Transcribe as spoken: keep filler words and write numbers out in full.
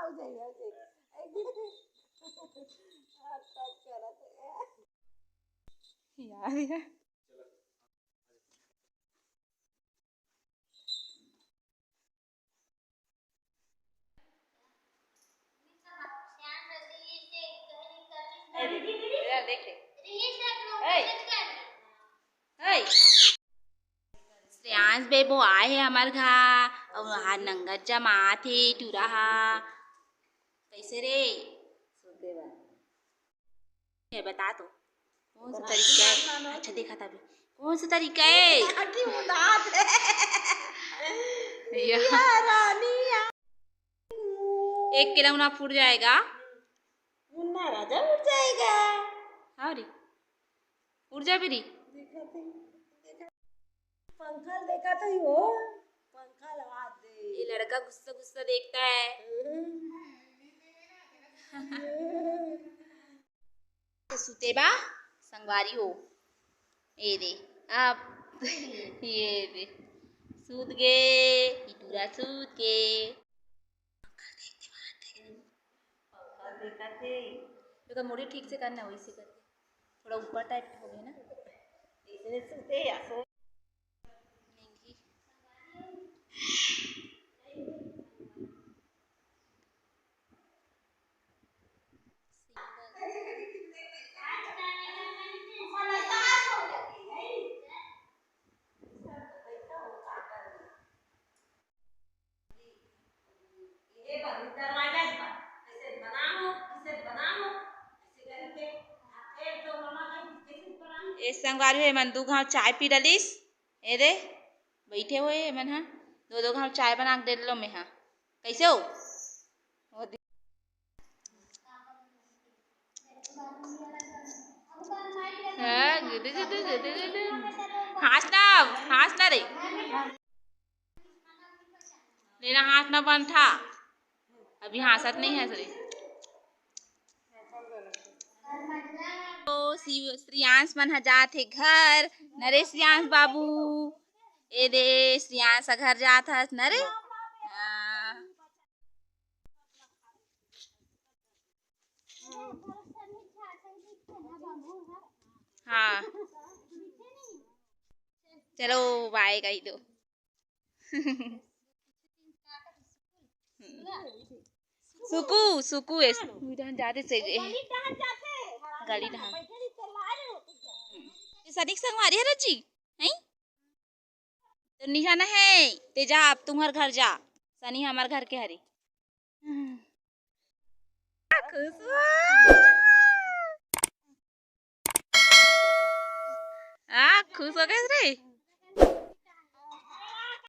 हो जाई, हो जाई। नाटक करत हे। यार, यार। इधर देख ले। ए, ए। श्रेयांश बेबो आए हे हमर घर, अउ वहाँ नंगत जमात हे टूरा हा। कैसे रे? ये बता तो, कौन सा तरीका है? अच्छा, देखा था अभी। कौन सा तरीका है? या। एक किलो ना फूट जाएगा। मुन्ना राजा उठ जाएगा। हाँ रे, उठ जा भी री। देखा थे, देखा। पंखा देखा तो ही हो, पंखा लगा दे। ये लड़का गुस्सा गुस्सा देखता है। हम्म। तो सुते बा संगवारी हो। ए दे, अब ये दे, सूत गे, ई टूरा सूत गे। पंखा देखत हे। एकर मुड़ी ठीक से करना, वैसे करके थोड़ा ऊपर टाइप हो गया ना। इसने सूते या सो। ए संगवारी हो, एमन दू घाव चाय पी डलिस। ए दे, बैठे हुए एमन ह, दो दो घाव चाय बना के दे लो मैं ह। कैसे हो? हाँ, गुदु, गुदु, गुदु, गुदु। हाँस ना, हाँस ना रे। लेना हाँस ना बंद था। अभी हाँसत नहीं है रे। तो शिव, श्रेयांश मन ह जात हे घर। नरे श्रेयांश बाबू, ए दे श्रेयांश ह घर जात हस नरे। हाँ। हाँ, चलो बाय कही दो। सुकू, सुकू, ए सुकू डहन जाते से जे। गली डहन। ये सनिक संगवारी हरे जी, हैं? तो निशाना है, ते जा, अब तुम्हर घर जा। सनी हमर घर के हरे। खुश हुआ। आ, खुश हो गए रे।